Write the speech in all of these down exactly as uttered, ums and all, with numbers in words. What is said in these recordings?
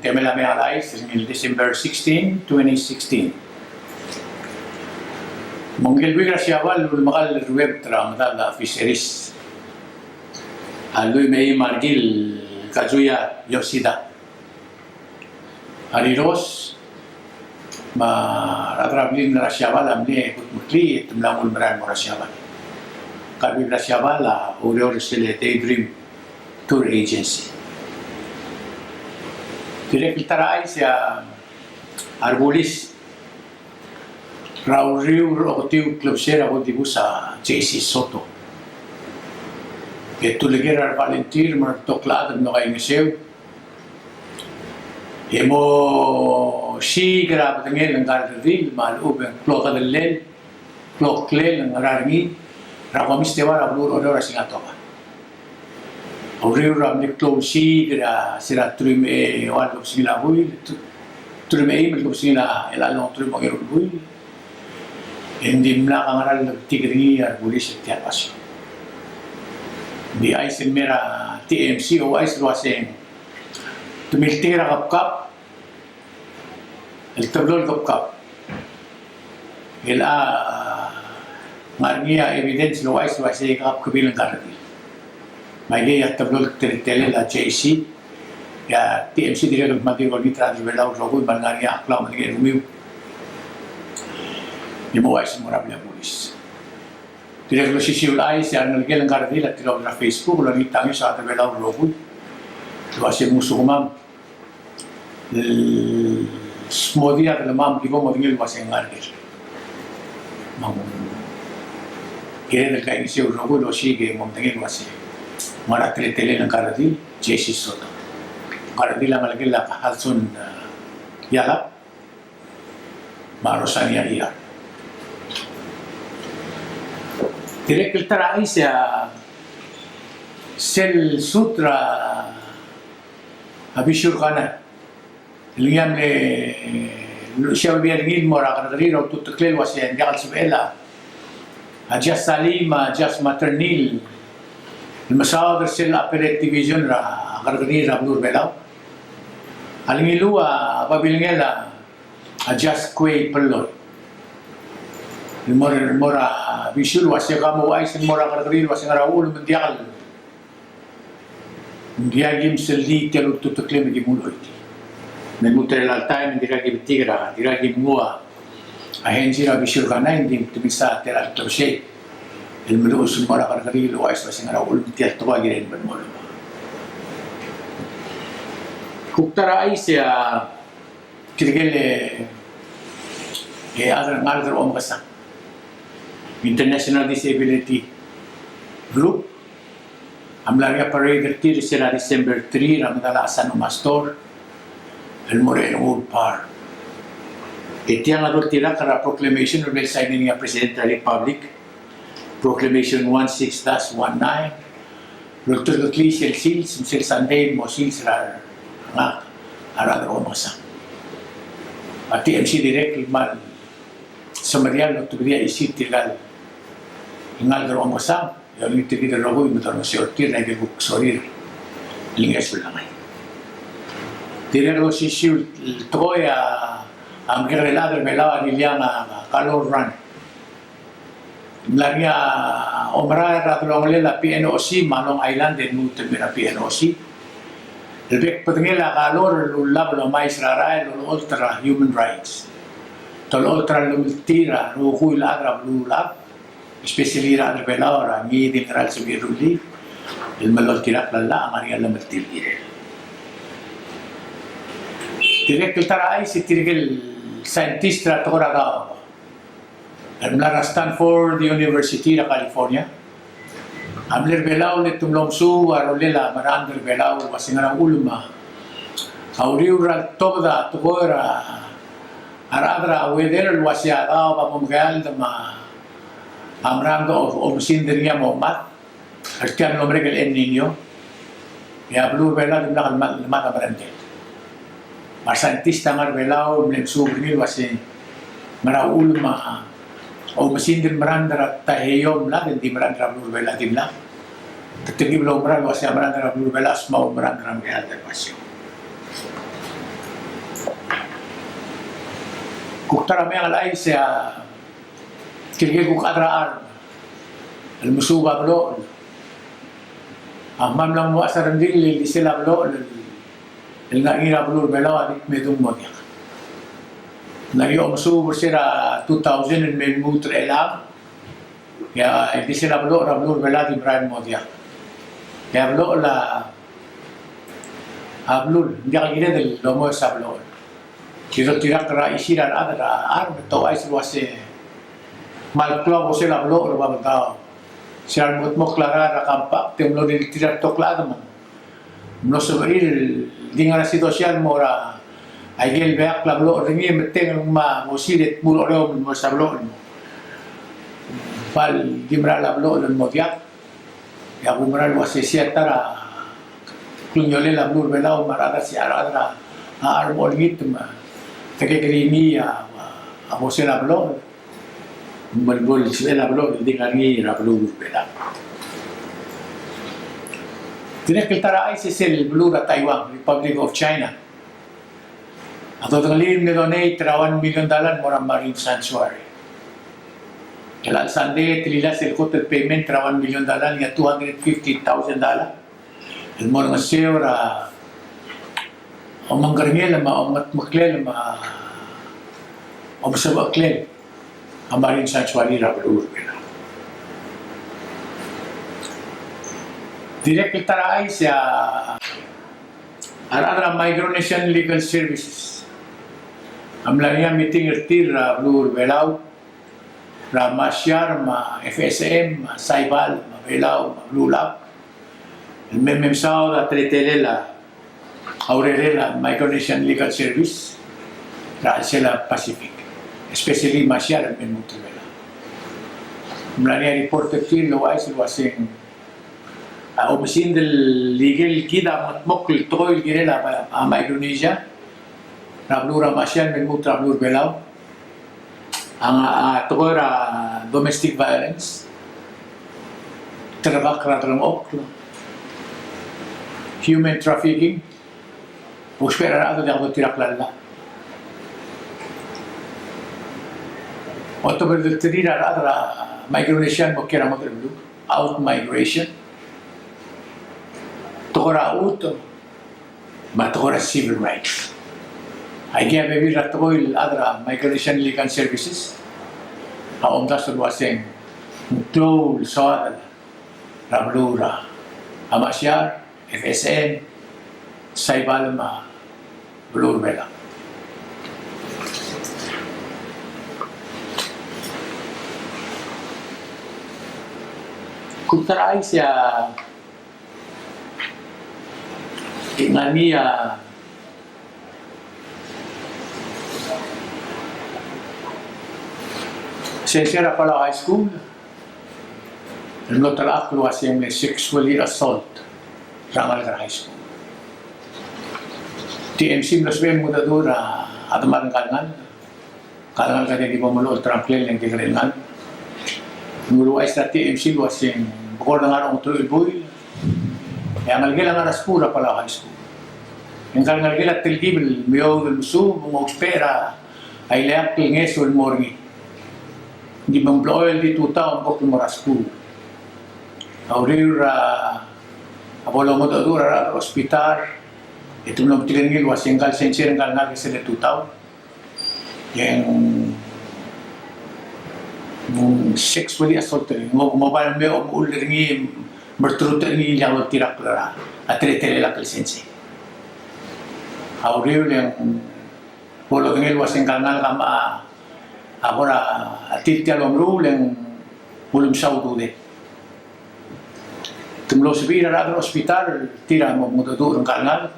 Temel a meang el chais er ngii el December sixteen, twenty sixteen. Me ngike el buik er a Siabal el ulemekall el ruebet er a medal a fisheries a lluich me a eim a rekil, Kazuya Yoshida. A Riros me a rechad er a blil er a Siabal a mle kudmeklii e te mla nguu el merael el mo er a Siabal. Ngka el buik er a Siabal a oureor er sel Daydream Tour Agency. Dirrek el ta er a chais e a rebulis er a uriul er a oketiu el klebesei er a bo el dibus a J C Soto. E te uleker a revolunteer me a rebetok el chad el mlo kaingeseu e mo siik er a bedengel ngka el redil me a lechub e ng klou a kedellel, klou a ngklel el ngar er ngii er a Komistebal er a beluu er a Oreor er a Singatoka. A uriul er a mle klou el siik er a, se er a teruich me a eua el kebesengil a buil, teruich me a eim el kebesengil a, el a long teruich me a ongeru el buil, e ng dimlak a ngera el lebetik er ngii a rebulis er tia el basio. Ng di chais el mei er a T M C a ouchais el uaseng te miltik er a kebkab el teblo el kebkab el a ngar er ngii a evidence el ouchais el uasei kebkab el ngka el redil. Me aikei a teblo el teletelel a J C, e a T M C dirrek el kmal di olengit er a rechad er a Belau el rokui me a lengar er ngii a klemedengei el kemiu. E mo ouchais el mo er a blil a bulis. Dirrek el osisiu el chais e a rengelekel ngka el redil a tilobed er a Facebook el olengit a ngeso er a rechad er a Belau el rokui el uasei mngesukemam el smodii a delemam el ki bo modengei el uasei ng ngar er ker. Me ng kired el kaingeseu el rokui el osiik e mo medengei el uasei ng ngar er a teletelel ngka el redil, J C Soto. Ngka el redil a ngelekel a Hudson, eh, Yalap me a Rosania Iyar. Dirrek el ta er a chais e a sel suit er a Bishur Kanai el ngii a mle, eh, luchesii a babier er ngii el mo er a kerrekeriil er a ultuteklel el uasei ng diak el sebechel a Judge Salii me a Judge Maternil el mesaod er sel Appellate Division er a kerrekeriil er a beluu er a Belau. A lengiluu a babilngel a Judge Kuei Pelloi el mo er, mo er a Bishur el uasei ka mo ouchais el mo er a kerrekeriil el uasei ngera uchul me ng diak el Ng diak kim sel di tia el ultuteklem e di mlo choitii. Me lmuut er a chelecha el taem e ng dirkak ki betik er a, dirkak ki nguu a henzi er a Bishur Kanai, e ng di te mesa tia el klebesei el meluches el mo er a kerrekeriil el ouchais el uasei ngera uchul me tia el tekoi a kirel el mo er a. Kuk ta er a chais e a tirke el, e, chad er a Ngalek er a Omekesang, International Disability Group, a mla er ngii a parade er tir er sel December three er a medal a Asano Store el mo er a Ernguul Park. E tiang a doltirakl er a proclamation el mle sign er ngii a President er a Republic, Proclamation one six dash one nine, el olterekeklii sel sils, sel Sunday el mo sils er a, a rechad er a Omekesang. A T M C dirrek el kmal semeriar el otobedii a chisir tirka el Ngalek er a Omekesang, e olengit er kid el rokui me dolengeseu er tir er a ikel kuk sorir el ngeso el lengai. Tirke el osisiu el tekoi a, a Mekekerei el Chad er a Belau a lilia a Kalor Run. Ng mla er ngii a omerael er a delongelel a P N O C me a Long Island e lmuut el mei er a P N O C el bek el bedengel a Kalor el ullab el omais er a rael el olecholt er a human rights. Te olecholt er a llemeltir a rokui el chad er a beluulechad, especially er a chad er a Belau er a ngii di el ngera el sebechir el rullii el meloltirakl a llach a ngar er ngii a llemeltir el kirel. Dirrek el ta er a chais e tirke el scientist er a tekoi er a daob el mla er a Stanford University er a California a mle er a Belau el te mlo mesuub a rolel a merangd er a Belau el uasei ngera uchul me a uriul er a letobed a tekoi er a, a rechad er a weather el uasei a daob a mo mekeald me a merangd a o, omesingd er ngii a mo mad er tia el mlo merek el El Niño, e a beluu er a Belau a dimlak el mad, mad a merangd. Me a re scientist a ngar er a Belau a mle mesuub er ngii el uasei ngera uchul me a omesingd el merangd er a Taiheio a mlad e ng di merangd er a beluu er a Belau a dimlak. Te telkib el oumera el uasei a merangd er a beluu er a Belau a sma oumerangd er a Merikel el basio. Kuk ta er a meang el chais e a tirke el kuk chad er a charm el mesuub a blechoel a kmal mla mo uasei a rengrir el di sel a blechoel el ngar er ngii er a beluu er a Belau a di medung mo diak. Ng ngar er ngii a omesuub er se er a two thousand el me lmuut er chelechang. E a, e di sel a blechoel er a beluu er a Belau a di merael el mo diak. E a blechoel a, a beluu, ng diak el kired el omes a blechoel. Di doltirakl er a chisir a rechad er a charm me te ouchais el uase kmal klou a bosel a blechoel er a Babeldaob. Sel lemekedmokl a rechad er a Compact e te mlo di tir a rebetok el chad me ng mlo sebechir el di ngar er a sidosial el mo er a ikel beakl a blechoel er ngii, me te ng mo osiik e te mo er a Oreor el mo er se a blechoel. Kmal di merael a blechoel el mo diak. E a kumera el uase sei a ta er a klungiolel a beluu er a Belau me a rechad er a, sei a rechad er a, a charm a olengit me te kekerei ngii a, a bosel a blechoel. Me bo el sebechel a blechoel el di ngar er ngii er a beluu er a Belau. Dirrek el ta er a chais e sel beluu er a Taiwan, Republic of China, a dodengelii el mle donate er a one million dollar el mo er a Marine Sanctuary. Chelecha el sandei e te lilia sel kot el payment er a one million dollar, ng two hundred fifty thousand dollar el mo olengeseu er a omengkerengel me a omengedmeklel me a omesebecheklel a Marine Sanctuary er a beluu er a Belau. Dirrek el ta er a chais e a, a rechad er a Micronesian Legal Services a mla er ngii a meeting er tir er a beluu er a Belau, er a Marshall me a F S M me a Saipan me a Belau me a Beluulechab, el me, me mesaod a teletelel a urerel a Micronesian Legal Service er a chelsel a Pacific, especially Marshall el me lmuut er a Belau. Ng mla er ngii a report er tir el ouchais el uaseng a oumesingd el ikel kid a mengetmokl el tekoi el kirel a, a Micronesia er a beluu er a Marshall me lmuut er a beluu er a Belau a, a tekoi er a domestic violence, terebak er a delengchokl, human trafficking, ousbech er a rechad el diak doltirakl a llach. Otobed el telterir a rechad er a Micronesia el mo kiei er a ngodech el beluu, out migration. Tekoi er a chutem, me a tekoi er a civil rights. Aikei a bebil er a tekoi el chad er a Micronesian Legal Services a omdasu el uaseng ng klou el soad er a beluu er a Marshall, F S M, Saipan me a beluu er a Belau. Kuk ta er a chais e a Ng ngar er ngii a sensei er a Palau High School el mlo telechakl el uaseng ng mle sexually assault er a ngalek er a high school. T M C a mlo sebechel el mengedecheduch er a chedemad el ngalek. Ngka el ngalek a diak di bo melecholt er a ngklel e ng kekerei el ngalek. Ng uluuchais er a T M C el uaseng bekord a ngar er a ongeteruich el buil e a ngelekel a ngar er a skuul er a Palau High School. E ngka el ngelekel a telkib el meoud el mesuub me ng ousbech er a ileakl el ngeso el mo er ngii. Ng di me ng blechoel di tutau me ng bo el mo er a skuul. A uriul er a bo longedecheduch er a rechad er a hospital e te mlo metik er ngii el uaseng ngka el sensei er ngka el ngalek a sel tutau. E ng, ng sexually assault er ngii, ng, ng oba el me omuchel er ngii, me a return er ngii el diak loltirakl er a teletelel a klsensei. A uriul e ng bo lodengei el uaseng ngka el ngalek a mla, a kora, a tir tia el omeruul e ng ulemes a ududel. Te mlo sebechir a rechad er a hospital, tir a mo mengedecheduch er ngka el ngalek.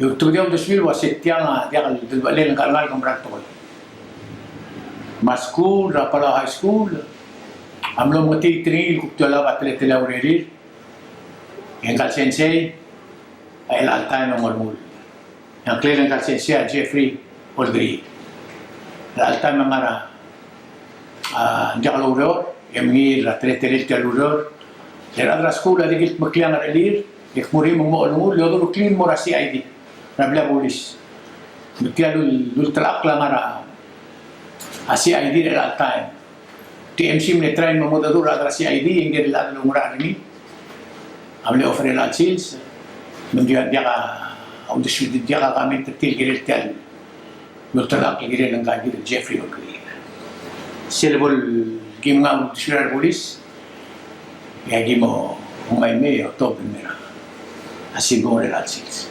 E ultebedii a uldesuir el uasei tiang a diak el delebechelel ngka el ngalek el mera el tekoi. Me a skuul er a Palau High School a mlo mengetiit er ngii el kuk di olab a teletelel a urerir. E ngka el sensei a chelecha el taem e ng olengull. E a ngklel ngka el sensei a Jeffrey Olkeriil. Chelecha el taem e ng ngar er a, a, diak loureor, e mengiil er a teletelel tia el ureor. E a rechad er a skuul a di kiltmeklii a ngerechelir, e kmo er ngii me ng mo olengull, e odureklii el mo er a C I D er a blil a bulis. Me tia el ul-, ultelechakl a ngar er a a C I D er chelecha el taem. T M C a mle try el mo mengedecheduch er a rechad er a C I D, e ngike el chad el oungerachel er ngii a mle offer er chelecha el sils, me ng diak, diak a uldesuir, diak a comment er tir el kirel tia el ulterekokl el kirel ngka el Jeffrey Olkeriil. Sel bo el kim nguu a uldesuir a rebulis, e aki mo ngmai el mei e otobed el mei er a simbung er chelecha el sils,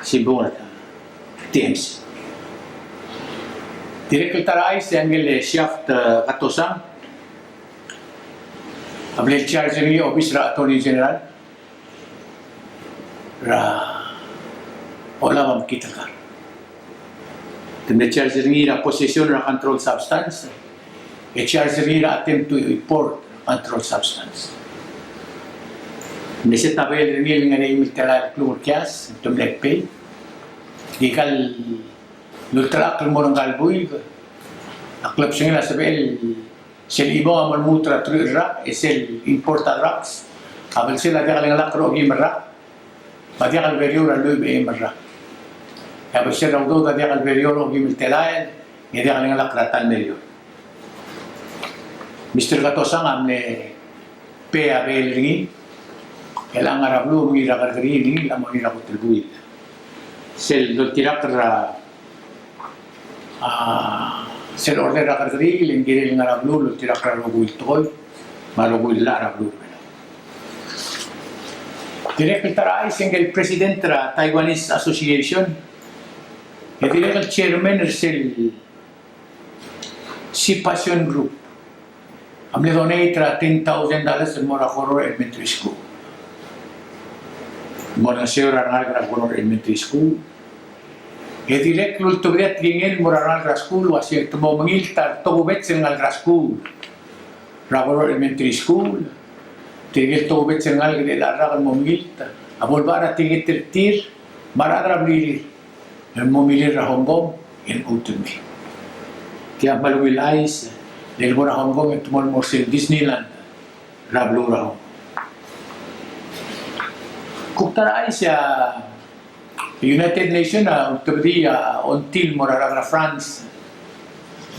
simbung er a T M C. Dirrek el ta er a chais e a ngike el Shaft, e, Katosang a mle charge er ngii a obis er a Attorney General er a olab a mekngit el kar. Te mle charge er ngii er a possession er a controlled substance, e charge er ngii er a attempt to import controlled substance. Ng mle set a bail er ngii el ngar er a eim el telael el klungiaol el kias, te mle pay. Ngika el ulterekokl el mo er ngka el buik a klebesengel a sebechel sel chimong a mo lmuut er a truich el rak, e sel import a drugs a belsel a diak lengelakl er a okeim el rak, me a diak el value er a lluich me a eim el rak. E a belsel a udoud a diak el value er a okeim el telael, e diak lengelakl er a ta el million. Mister Katosang a mle pay a bail er ngii, e le ngar er a beluu el ngii er a kerrekeriil er ngii el mo er ngii er a kot el buil. Sel doltirakl er a, a, sel order er a kerrekeriil e ng kirel ngar er a beluu el oltirakl er a rokui el tekoi me a rokui el llach er a beluu er a Belau. Dirrek el ta er a chais e ngike el president er a Taiwanese Association, e dirrek el chairman er sel Sea Passion Group a mle donate er a ten thousand dollars el mo er a Koror Elementary School. Mo er a ngeso er a rengalek er a Koror Elementary School. E dirrek el ultebedii a tekingel el mo er a rengalek er a skuul el uase te mo mengilt a re tokubets el ngalek er a skuul er a Koror Elementary School. Tirke el tokubets el ngalek er chelecha el rak el mo mengilt a bo lebechel er a tekingel er tir me a rechad er a blirir el mo milil er a Hong Kong el lmuut el mei. Tia a kmal ungil chais, le bo er a Hong Kong e te mo el mo er sel Disneyland er a beluu er a Hong Kong. Kuk ta er a chais e a United Nations a ultebedii a ongtil el mo er a rechad er a France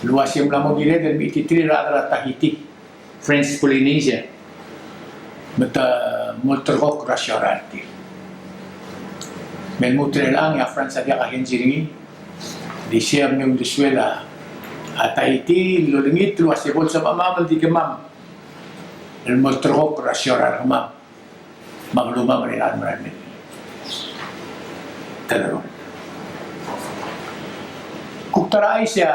el uase ng mla mo kired el mechititerir a rechad er a Tahiti, French Polynesia, me te mo ulterekokl er a siorai er tir. Me lmuut er chelechang e a France a diak a henzi er ngii, di sei a mle uldesuel a Tahiti el olengit el uase bo lsebechemam el di kemam el mo ulterekokl er a siorai er kemam me a belumam er a merael mei. Telerol. Kuk ta er a chais e a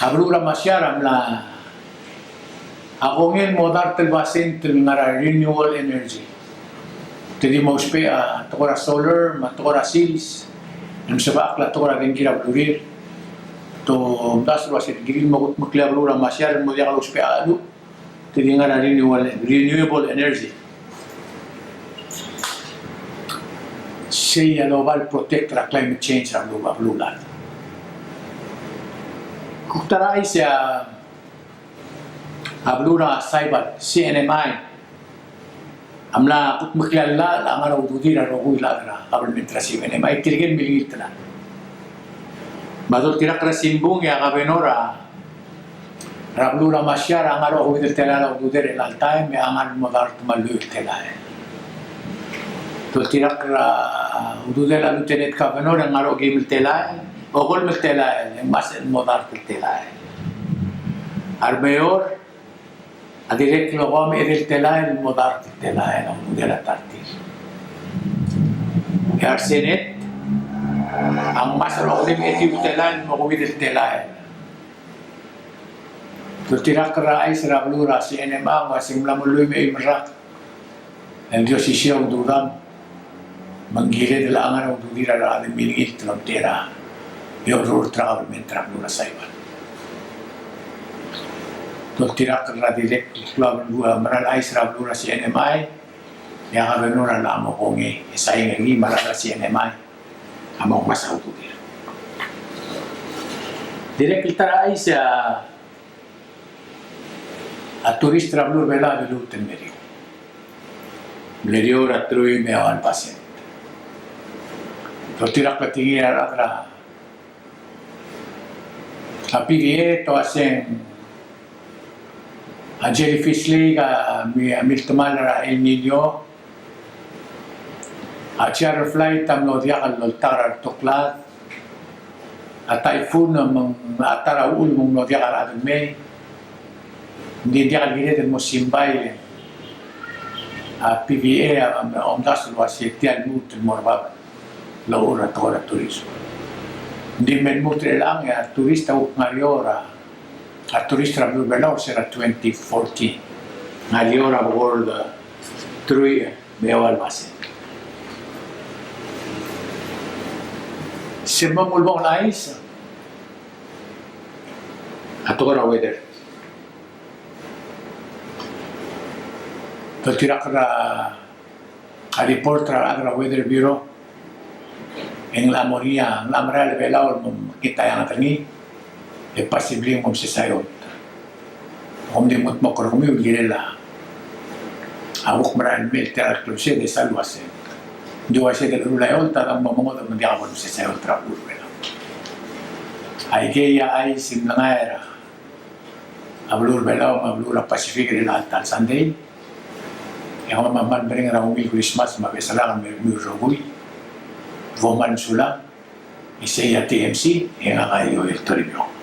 A beluu er a Masiar a mla kongei el mo dart el basent el ngar er a renewable energy. Te di mo ousbech a tekoi er a solar me a tekoi er a sils el mesebechakl a tekoi er a dengki er a belurir. Te omdasu el uase te kirir el mo kudmeklii a beluu er a Masiar el mo diak lousbech a cheluch. Te di ngar er a renewable, renewable energy. Sei a loba el protect er a climate change er a beluu, a beluulechad. Kuk ta er a chais e a beluu er a Saipan, C N M I, a mla kudmeklii a llach el ngar er a ududir a rokui el chad er a government er a C N M I, tirke el milengilt el chad. Me a doltirakl er a simbung e a governor er a er a beluu er a Masiar a ngar er a okeuid el telael a ududir er chelecha el taem, e a ngar el mo dart me a lluich el telael. Doltirakl er a ududir a lieutenant governor e ng ngar er a okeim el telael, okolem el telael, e ng ngmasech el mo dart el telael. A remayor a dirrek el okeim el telael el mo dart el telael a ududir a ta er tir. E a resenate a ngmasech el okolem el etiu el telael el mo okeuid el telael. Doltirakl er a chais er a beluu er a C N M I, ng uase ng mla mo lluich me a eim el rak el di osisiu a ududam, me ng kired el ngar er a ududir a rechad el milengilt el omtechei er a eolt er a government er a beluu er a Saipan. Doltirakl er a dirrek el klou a beluu, mera el chais er a beluu er a C N M I, e a governor a locha mo kongei e sain er ngii me a rechad er a C N M I a mo ngmasech a ududir. Dirrek el ta er a chais e a, a tourist er a beluu er a Belau a liluut el meriou. Mle meriou er a teruich me a eua el percent. Doltirakl a tekingir a rechad er a Ta PVA te uaseng a jellyfish lake a mi-, a miltemall er a El Nino, a charter flight a mlo diak el oltak er a reteklad, a typhoon me ng, a ta er a uchul me ng mlo diak a rechad el mei, ng di diak el kired el mo simbai a PVA a, a omdasu el uasei tia el lmuut el mo er bab el ochur er a tekoi er a tourism. Ng di me lmuut er chelechang e a tourist a kuk ngar er eou er a, a tourist er a beluu er a Belau er se er a twenty fourteen. Ngar er eou er a bekord truich me a eua el basent. Se mo ulebongel a chais, a tekoi er a weather. Doltirakl er a report er a rechad er a Weather Bureau, e ng locha mo er ngii a, ng locha merael a Belau el mo mekngit a eanged er ngii, e possibly ng mo mesa eolt. Kom di mo dmokl er kemiu el kirel a kuk merael el mei el tia el klebesei e sel uasei, ng di uaisei el cherul a eolt a dang mo mengodech me ng diak bo el mesa eolt er a beluu er a Belau. Aikei a chais el mlengai er a a beluu er a Belau me a beluu er a Pacific er chelecha el ta el Sunday. E kemam a kmal mereng er a ungil Christmas me a Beches el Rak el mo er kemiu el rokui. Bo kmal mesulang. Isei a TMC, e ngak a Joel Toribiong.